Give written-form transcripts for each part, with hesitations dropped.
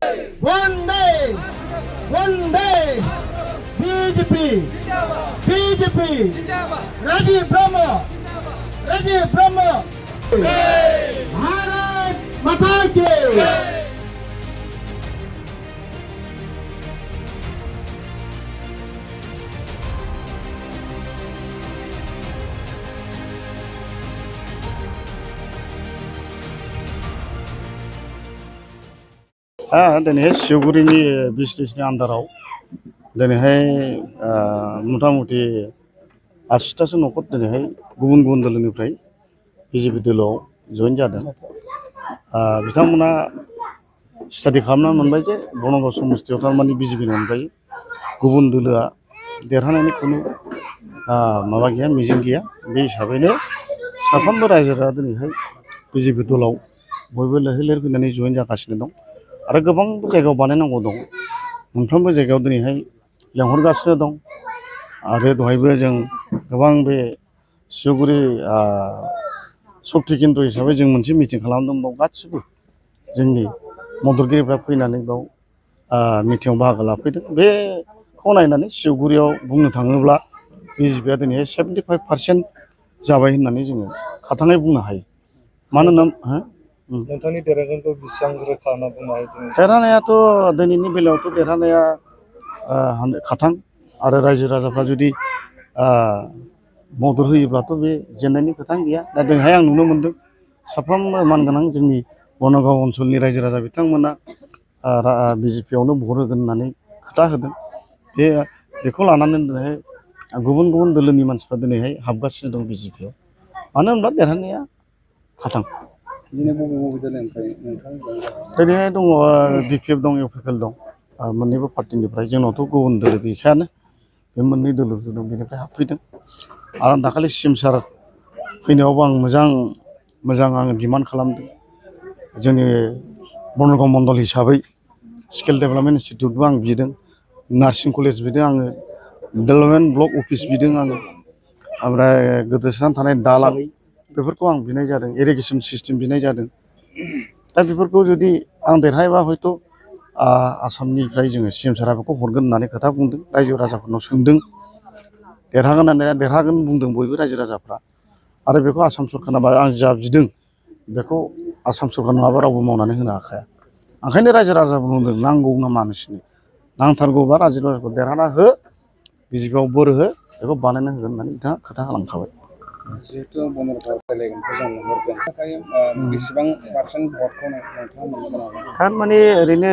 वंदे वंदे BJP BJP Rajiv Brahma Bharat माता की दिनैहाय सिउगुरिनि बिजनेसनि आन्दाराव दिनैहाय मथा-मथि 80तासो न'खर दिनैहाय गुबुन गुबुन दोलोनिफ्राय बिजेपि दोलोआव जइन जादों। बिथांमोना स्टाडि खालामना मोनबाय जे बनगाव समस्तियाव थारमाने बिजेपिनि अनगायै गुबुन दोलोआ देरहानायनि खुनु माबा गैया, मिजिं गैया। बे हिसाबैनो साफ्रोमबो रायजोफोरा दिनैहाय बिजेपि दलाव बयबो लैहोर लैहोर फैनानै जइन जागासिनो दं आरो गोबां जायगायाव बानायनांगौ दं। मोनफ्रोमबो जायगायाव दिनैहाय लेंहरगासिनो दं आरो दहायबो जों गोबां बे सिउगुरि शक्ति केन्द्र हिसाबै जों मोनसे मिटिं खालामदों। बाव गासिबो जोंनि मददगिरिफ्रा फैनानै बाव मिटिंआव बाहागो लाफैदों। बेखौ नायनानै सिउगुरियाव बुंनो थाङोब्ला बिजेपिआ दिनैहाय 75% जाबाय होननानै जोङो खाथाङै बुंनो हायो। मानोना नोंथांनि देरहागोनखौ बेसेबां रोखा होनना बुंनो हायो? देरहानायाथ' दिनैनि बेलायावथ' देरहानाया खाथां आरो रायजो राजाफ्रा जुदि मदद होयोब्लाथ' बे जेननायनि खोथा गैया। दा दिनैहाय आं नुनो मोनदों साफ्रोमबो मानगोनां जोंनि बनगाव ओनसोलनि रायजो राजा बिथांमोना बिजेपिआवनो भट होगोन होननानै खोथा होदों। बेखौ लानानै दिनैहाय गुबुन गुबुन दोलोनि मानसिफ्रा दिनैहाय हाबगासिनो दं बिजेपिआव। मानो होनब्ला देरहानाया खाथां। दिनै बबे बबे दोलोनिफ्राय नोंथां? दिनैहाय दङ बिपिएफ दं, इउपिपिएल दं, मोननैबो पार्टिनिफ्राय। जोंनावथ' गुबुन दोलो गैखायानो, बे मोननै दोलो दं, बेनिफ्राय हाबफैदों। आरो दाखालि सिएम सार फैनायावबो आं मोजां आङो डिमान्ड खालामदों। जोंनि बनगाव मण्डल हिसाबै स्किल डेभेलपमेन्ट इन्सटिटिउटबो आं बिदों, नार्सिं कलेज बिदों आङो, डेभेलपमेन्ट ब्लक अफिस बिदों आङो, ओमफ्राय गोदोसोनानै थानाय दालां बेफोरखौ आं बिनाय जादों, इरिगेसन सिस्टेम बिनाय जादों। दा बेफोरखौ जुदि आं देरहायोबा हयथ' आसामनिफ्राय जोङो सिएम सारा बेखौ हरगोन होननानै खोथा बुंदों। रायजो राजाफोरनाव सोंदों, देरहागोन होननानै देरहागोन बुंदों बयबो रायजो राजाफ्रा। आरो बेखौ आसाम सरकारना आं जा बिदों बेखौ आसाम सरकार नङाबा रावबो मावनानै होनो हाखाया। ओंखायनो रायजो राजाफोर बुंदों नांगौ नामा नोंसोरनो, नांथारगौबा रायजो राजाखौ देरहाना हो, बिजेपिआव बोर हो, बेखौ बानायना होगोन होननानै बिथाङा खोथा होलांखाबाय। जिहेतु बनगाव रायलायगोनखौ जों नुहुरगोन, थाखाय बेसेबां पार्सेन्ट भटखौ नोंथाङा मोनगोन? थारमाने ओरैनो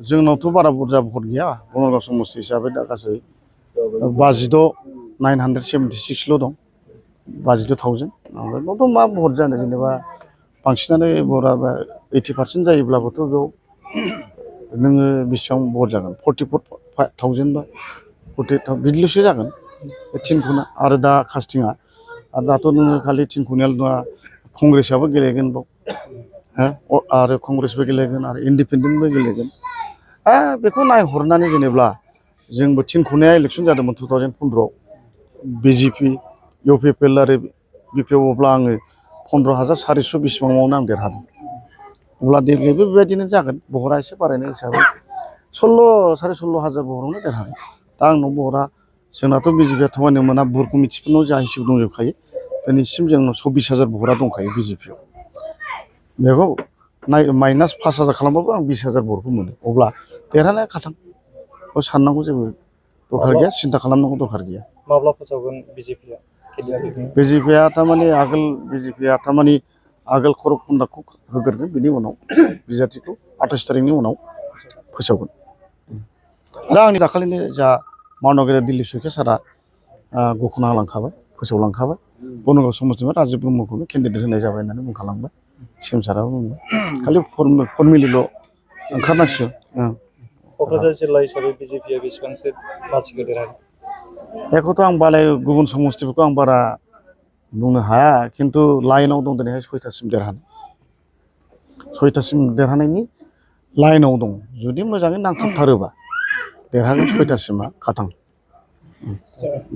जोंनावथ' बारा बुरजा भट गैया बनगाव समस्ति हिसाबै। दा गासै 52,976ल' दं, 52,000। ओमफ्राय बावथ' मा भट जानो, जेनेबा बांसिनानो भटआ 80% जायोब्लाबोथ' बेयाव नोङो बेसेबां भट जागोन, 44,000 बा 48,000 बिदिल'सो जागोन थिनख'ना। आरो दा कास्टिंआ, आरो दाथ' नोङो खालि थिनख'नियाल नङा, कंग्रेसआबो गेलेगोन बाव, आरो कंग्रेसबो गेलेगोन आरो इन्डिपेन्डेन्टबो गेलेगोन। बेखौ नायहरनानै जेनेब्ला जोंबो थिनख'नाया इलेक्सन जादोंमोन 2015आव, बिजेपि, इउपिपिएल आरो बिपिएफ। अब्ला आङो 15,400 बेसेबाङावनो आं देरहादों। अब्ला देग्लायबो बेबायदिनो जागोन, भटआ एसे बारायनाय हिसाबै 16,500 भटआवनो देरहागोन। दा आंनाव भटआ, जोंनाथ' बिजेपिआ थगायनो मोना, बुथ कमिटिफोरनाव जा हिसाब दंजोबखायो। दिनैसिम जोंनाव 24,000 भटआ दंखायो बिजेपिआव। बेखौ माइनास 5,000 खालामबाबो आं 20,000 भटखौ मोनो। अब्ला देरहानाया खाथां, बेखौ साननांगौ जेबो दरखार गैया, सिन्था खालामनांगौ दरखार गैया। माब्ला फोसावगोन बिजेपिआ? बिजेपिआ थारमाने आगोल खरग खन्दाखौ होग्रोगोन, बिनि उनाव बिजाथिखौ 28 तारिखनि उनाव फोसावगोन। आरो आंनि दाखालिनो जा मावनोगिरि दिलीप सैखो सारा घोषणा होलांखाबाय, फोसावलांखाबाय, बनगाव समस्तिनिफ्राय राजिब ब्रह्मखौनो केन्डिडेट होनाय जाबाय होननानै बुंखालांबाय। सिएम साराबो बुंबाय, खालि फर्मेलिल' ओंखारनांसिगौ। क'क्राझार जिल्ला हिसाबै बिजेपिआ बेसेबांसो मासिखौ देरहागोन? बेखौथ' आं गुबुन समस्तिफोरखौ आं बारा बुंनो हाया, खिन्थु लाइनाव दं दिनैहाय 6थासिम देरहानाय, 6थासिम देरहानायनि लाइनाव दं। जुदि मोजाङै नांथाबथारोबा देरहागोन, 6थासिमा खाथां।